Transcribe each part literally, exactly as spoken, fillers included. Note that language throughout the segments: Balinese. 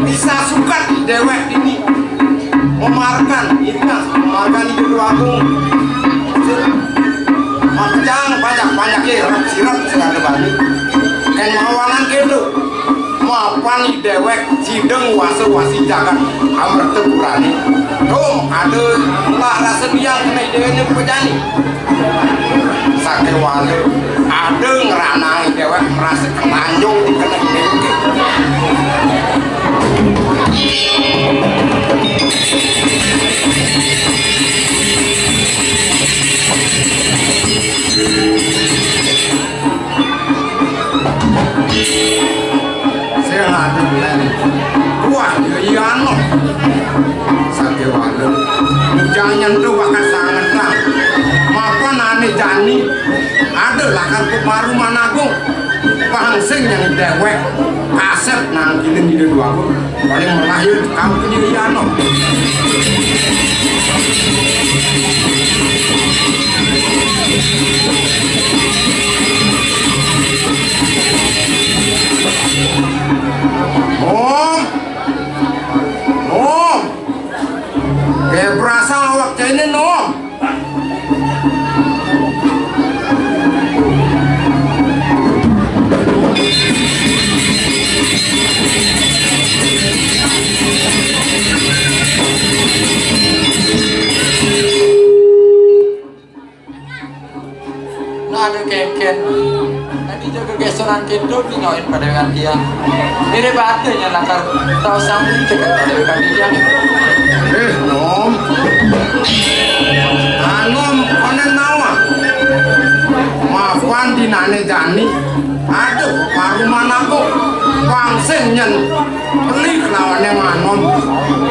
Bisa sukat déwék ini memarkan, ini kan memarkan Ida Déwa Agung. Makejang banyak-banyak ya, rep sirep sing ada bani. Kén mawanan kéto. Mapan déwék sideng wasa-wasi jagat Amertapurani. Tuh, ada lah rasa biang kéné déwék pejani. Sakéwala ada ngranang déwék merasa kelanjung di kena ini. Sing ati lén. Wah, ya iya anu. Sakéwala. Bujang nyentuh bakat sanget lah. Mapan ané jani. Ada lakar peparu managung. Pang sing nyén déwék. Kasép nangkilin Ida Déwa Agung. Paling melahir kamu ke diri ano. Om. Om. Kayak berasa awak cene, Om. Nah, ada kénkén. Tadi jaga geseran kéto, tinggalin pada dengan dia. Mirip ada nya lakar tau sambung cekek pada dengan dia. Eh, Nom. Anom, konen nawa. Maafan dinané jani. Aduh, paruman aku. Pang sing nyén. Beli kelawannya manom.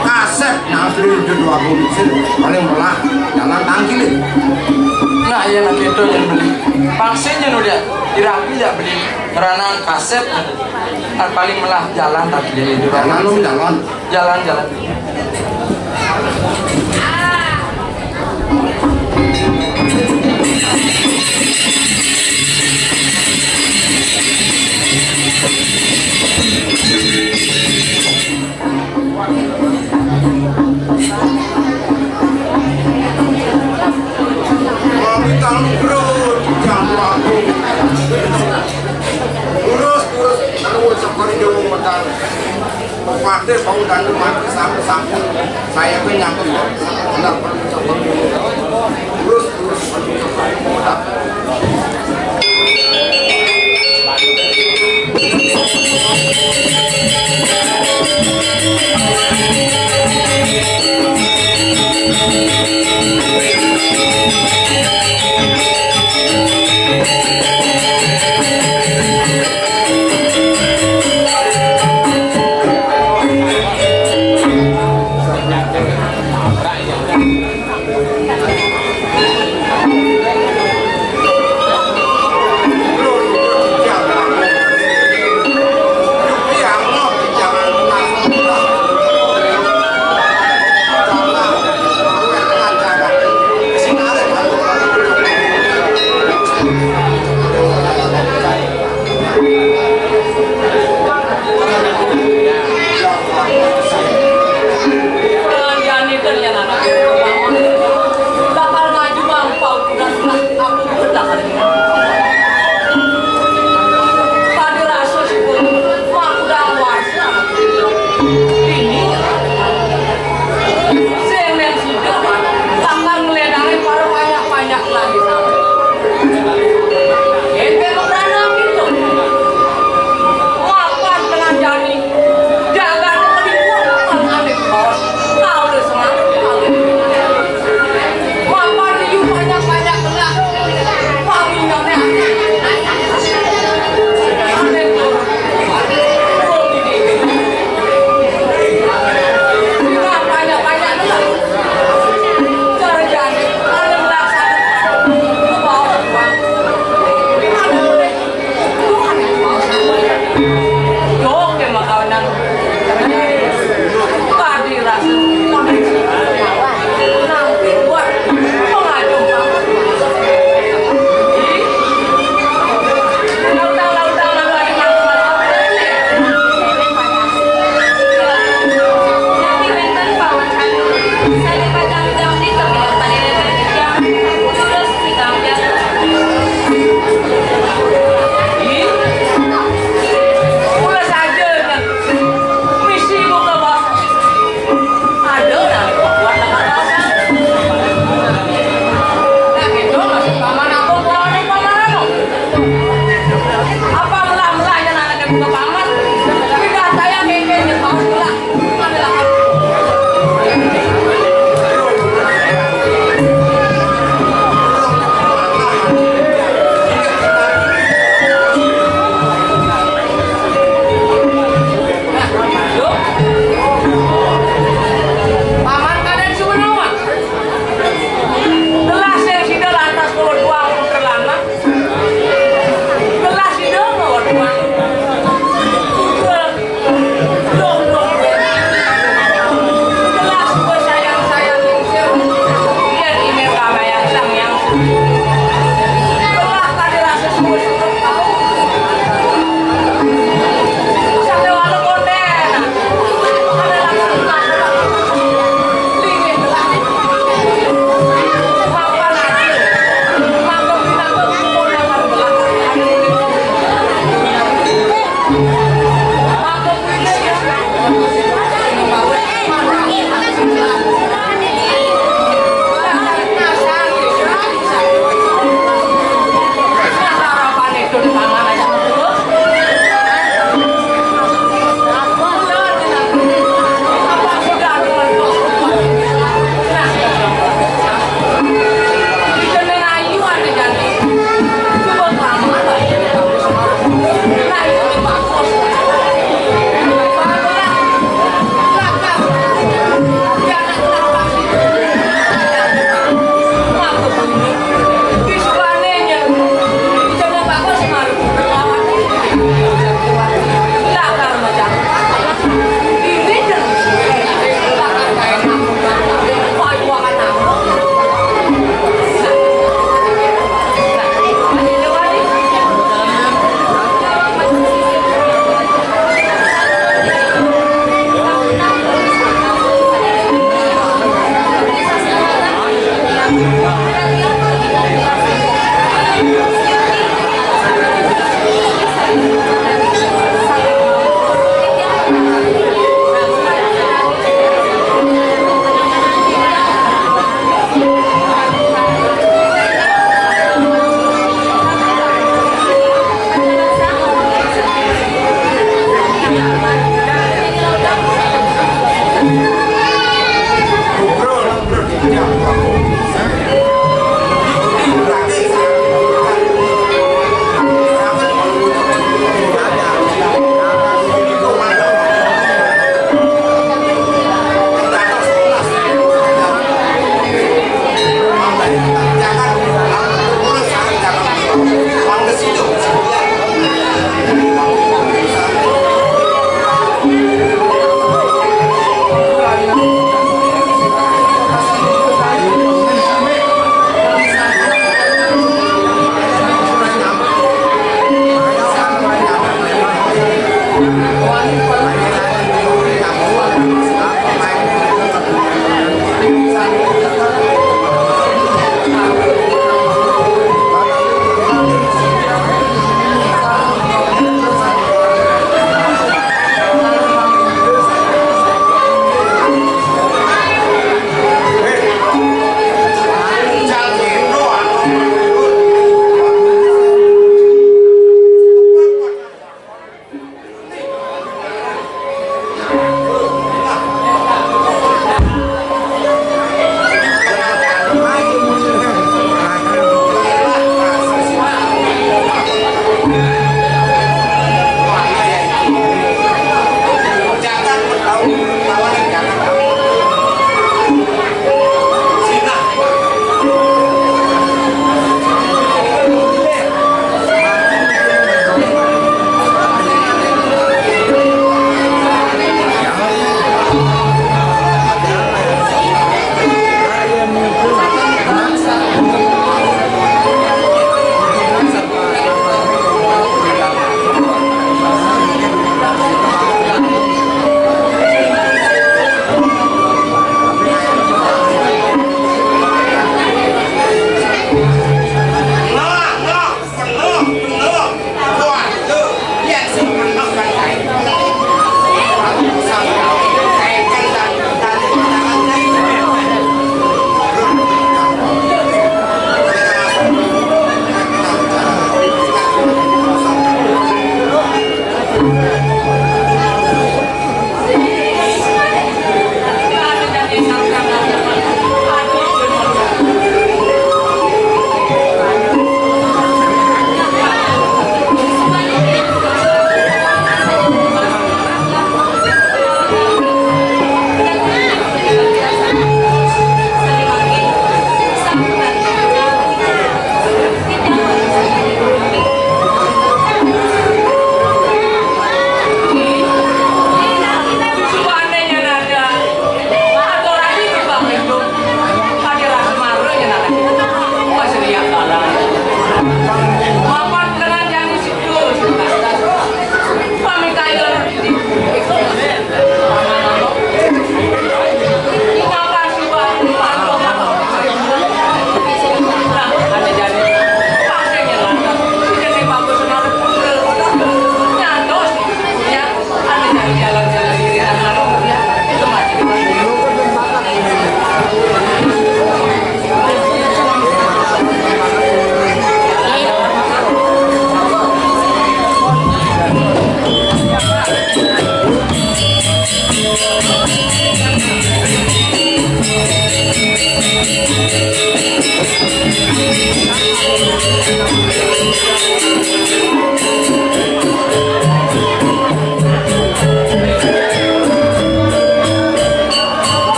Kasép nang beli Ida Déwa Agung sing paling melah jalan tangkilin. Nah, iya nak itu yang beli. Pang sing nyén udah dirapi ya beli. Ngranang kasép. Paling melah jalan tangkilin itu. Jalan, Nom, jalan. Jalan, jalan. Lurus, lurus, lurus, sakali dulu, bentar. Pepatih bau dan mati sampun-sampun. Saya pun nyambung, ya. Benar, Pak. Terus, terus, terus.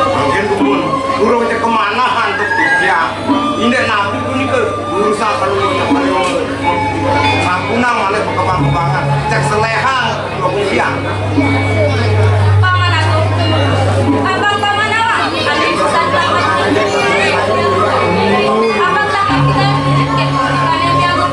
Mangkin kumpul, durung cek kemanahan tuk tiang. Indik napi punika urusan kaluhur kaluhur. Sampunang malih pakemang-kemangan. Cek selehang dua puluh tiang. Paman Agung, abang Paman Awang, ada urusan Paman. Abang Paman kita, kita, kita, kita,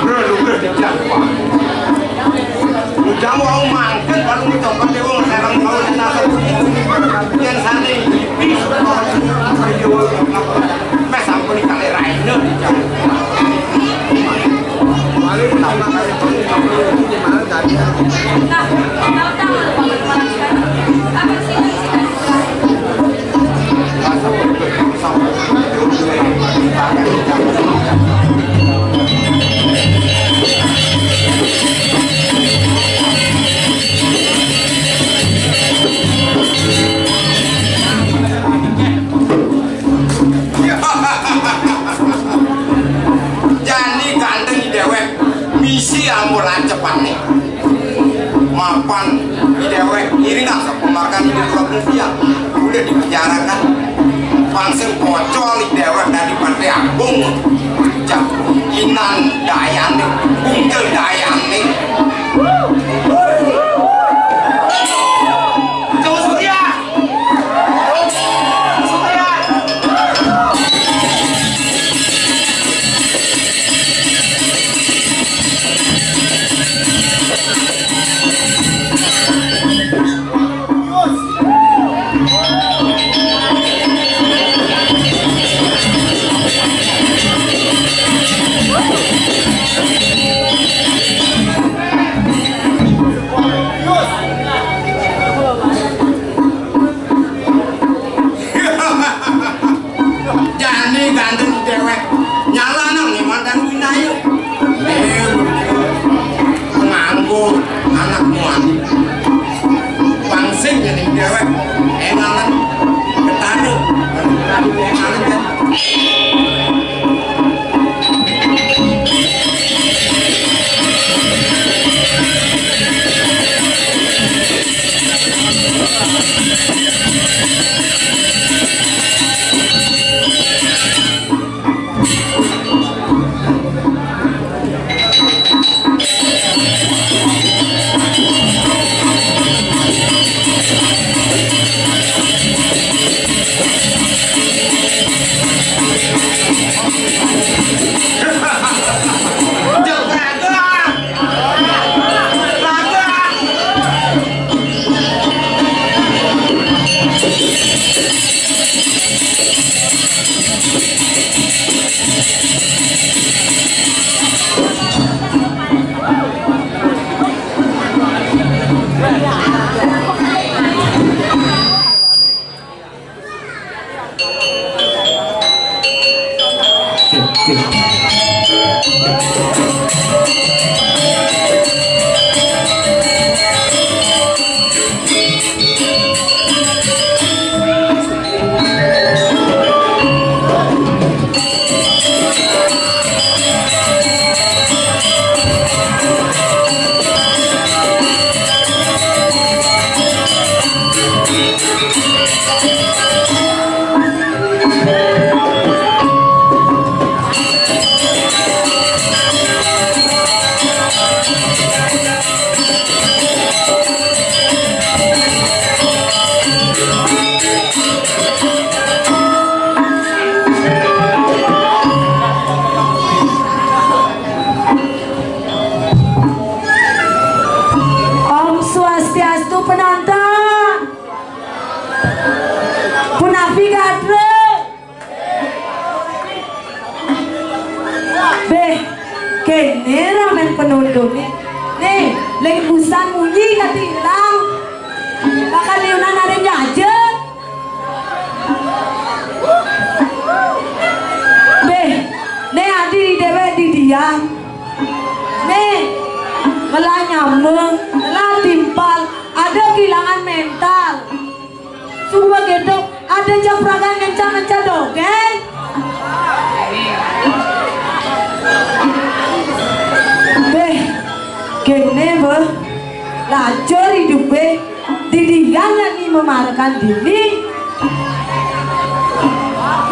Bro, lu bro, dia bilang, Pak. Ujang wau mangken, paling cokot dia, wong, sareng kau dan nasib. Yang sana, bis, meh sampun kali raine. Paling pertama kali, paling kali, paling kali. Nah, tahu-tahu, Pak, Pak, Pak, Pak. Jani ganteng déwék misi ampun lancepane. Mapan déwék iringang sapamargan ibu kula Mulia. Udah dipenjarakan. Pang sing pocol déwék dadi Patih Agung. Cak inan dayane, bungkel dayane. Jauh Surya. Jani ganteng déwék. Nyalana ning mantan winaya. Eh, penganggur anak muani. Pang sing ning déwék. Engalan ketane. Engalan kan. Kéné ramé penontoné. Né, lagi busan munyi kati ilang. Bakal liunan aré njajet. Béh, né adi déwék didian. Né, ngelah nyambung, ngelah timpal, ada kehilangan mental. Suba kéto, ada japragan ngencang-ngencang dogén. Béh, kéné béh, lajur idupé, didian nani memarekan dini.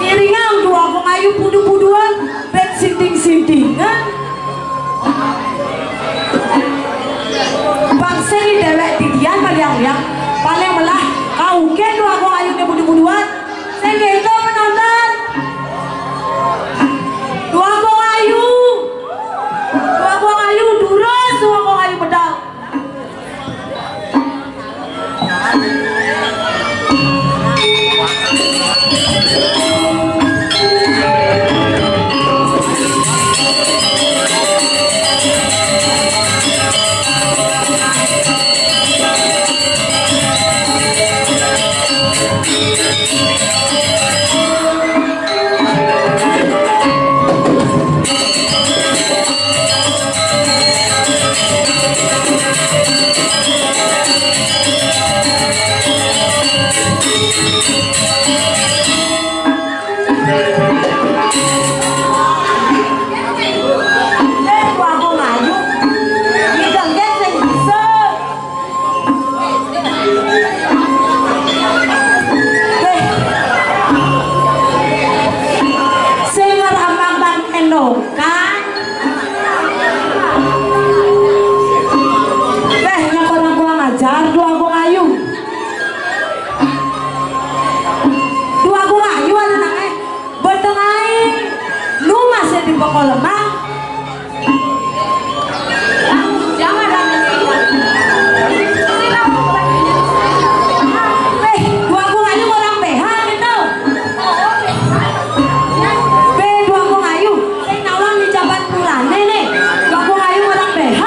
Ngiringang Dwagung Ayu pudu-puduan, bén sinting-sintingan. Bangsa ni déwék didian paling liang, paling melah, kaukin Dwagung Ayu né pudu-puduan. Sing kéto penonton. Dwagung Ayu. Dwagung Ayu, durus Dwagung Ayu medal. Sing ngramang Bang Eno kan. Béh, nyak orang kurang ajar, Dwagung Ayu. Dwagung Ayu ada nangé, beteng aé. Nu masih di pokok lemah. Béh, Dwagung Ayu orang B H gitu. Béh, Dwagung Ayu, sing nawang di jaban purané né. Dwagung Ayu orang B H.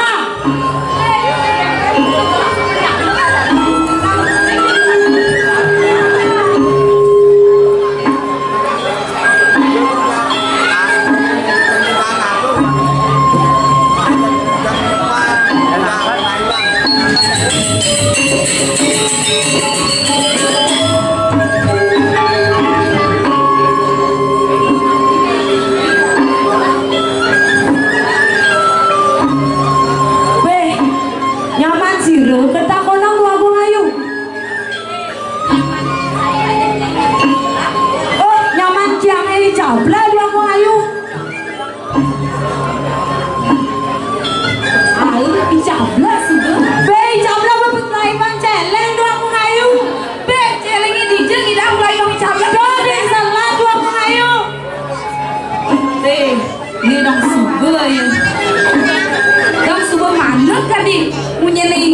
Béh, nyaman sira ketakonan Dwagung Ayu. Oh, nyaman ciangé I Cabla Dwagung Ayu. Aé I Cabla suba. Bé, I Cabla mah pelaiban céléng Dwagung Ayu. Bé, céléngé dija ngidang pelaiban I Cabla. Tuh, di sebelah Dwagung Ayu. Bé, ini dong suba ya. Dong suba manut kadi munyiné I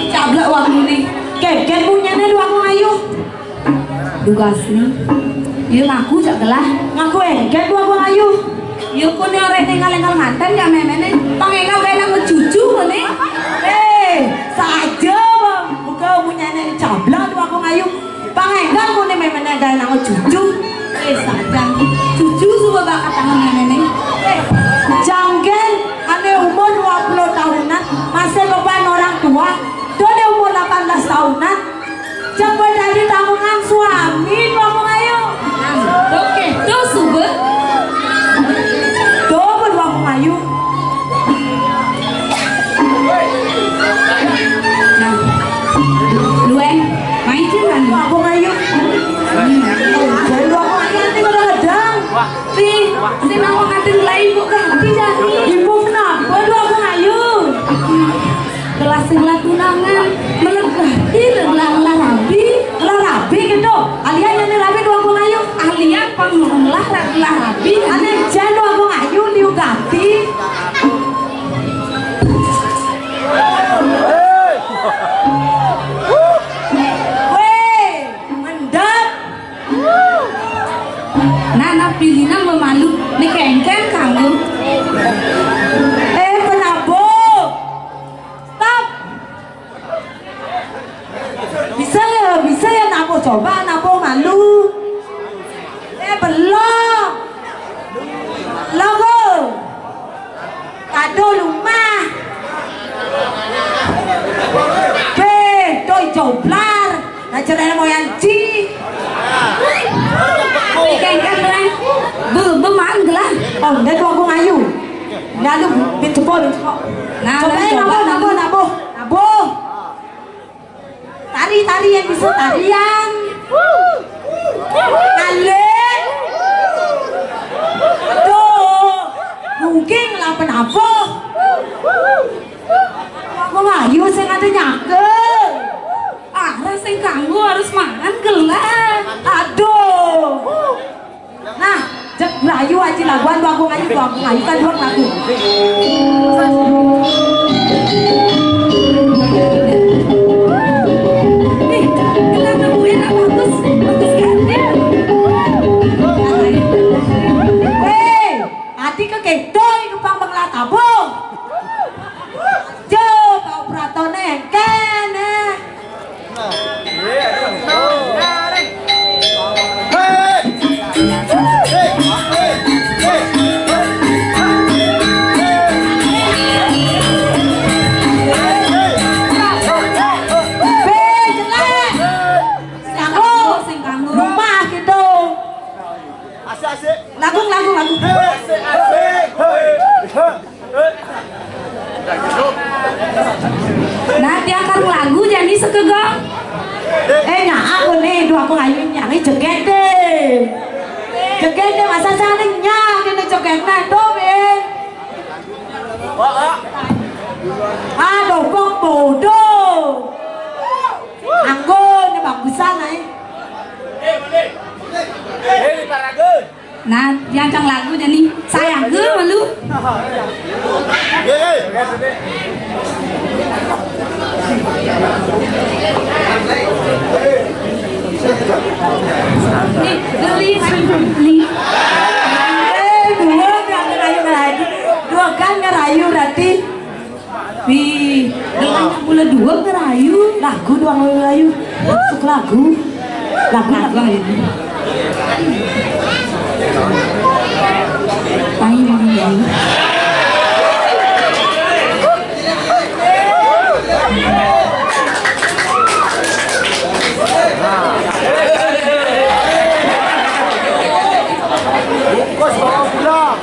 Cabla waktune. Kénkén munyiné Dwagung Ayu. Dugasna. Ia ngaku jak gelah. Ngaku éngkén Dwagung Ayu. Ia koné arék énggal-énggal nganten ya méméné. Pang énggal gaé nang cucu koné. Eh, saja, Bang. Buka munyiné I Cabla Dwagung Ayu. Pang énggal koné méméné gaé nang cucu. Eh, saja. Cucu suba bakat tangan méméné. Eh, janggén ané umur dua puluh tahunan masih beban orang tua. Tuh ané umur delapan belas tahunan. Coba dadi tanggungan suami, Dwagung Ayu. Nah, oké, tuh suba. Tuh, Dwagung Ayu. Aduh, lumah. Beh, doi joblar. Nah, cerene moyan ji. Kengkeng, Bang. Be, be, man, gelah. Oh, ndak tuh aku ngayu. Lalu, bin cepo, bin cepo. Nah, coba, nah, eh, coba, nabuh, nah. Nabuh, nabuh, nabuh. Tari, tari yang bisa tarian. Ngalih. Aduh. Mungkin ngelapen apa? Aku ngayu sing ada nyakel. Arah sing kanggo harus mangan gelah. Aduh. Nah, cek layu aja laguan, aku ngayu, aku ngayu kan dua lagu. Nih, gelah nemuin apa bagus, bagus kan? Weh, ati ke keto ini pang pengelah tabuh. Jo, bau pratone kene. Be, jelek. Sing kanggo, sing kanggo. Rumah gitu. Asik, asik. Lagu, lagu, lagu. Asik, asik. Nah, tiang karung lagu jani sekegong. Eh, nyaak aku nih, dua aku ngayu nyanyi joget deh. Joget deh, masa sana nyak ini joget nah, tuh, Be. Aduh, kok bodoh. Anggo, ini bagusan, eh. Nah, yang cang lagu jadi sayang ke malu. Nih, beli, beli. Eh, dua kan ngerayu lagi. Dua kan ngerayu berarti. Wih, dengan pula dua ngerayu. Lagu doang ngerayu. Masuk lagu. Lagu, lagu. Ayo, ayo, ayo. Bungkus bawa pulang.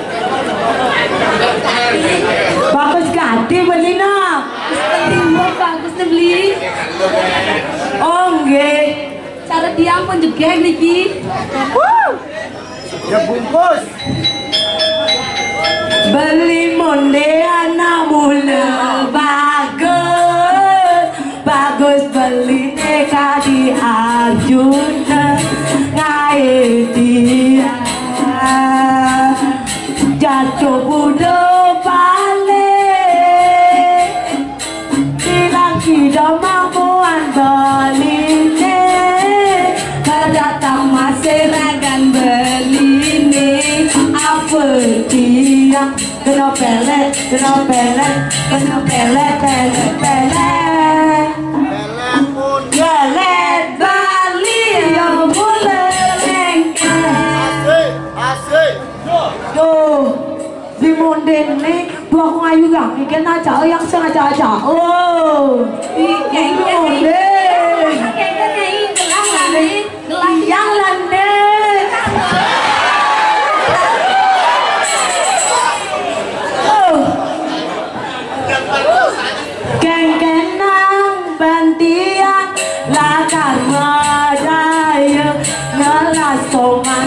Bagus ganti beli, nak. Bagus beli, bagus beli. Oh, nggih. Cara tiang pun jegeg niki. Ya bungkus. Beli monde anak mula bagus. Bagus beli neka di Arjuna. Ngae dia. Jatuh budo balik. Bilang kita mamuan beline. Kedatang masih ragan beline. Apa dia? Kena pelet, kena pelet, kena pelet, pelet, pelet. Pelet Bali yang mula lengket. Asik, asik. Tuh, si Monden nih, dua aku ngayu gang, ikan aja, yang sengaja aja. Oh, si Monden. Yang lande. Oh. Kengkenang bantian lakar madaya ngelasongan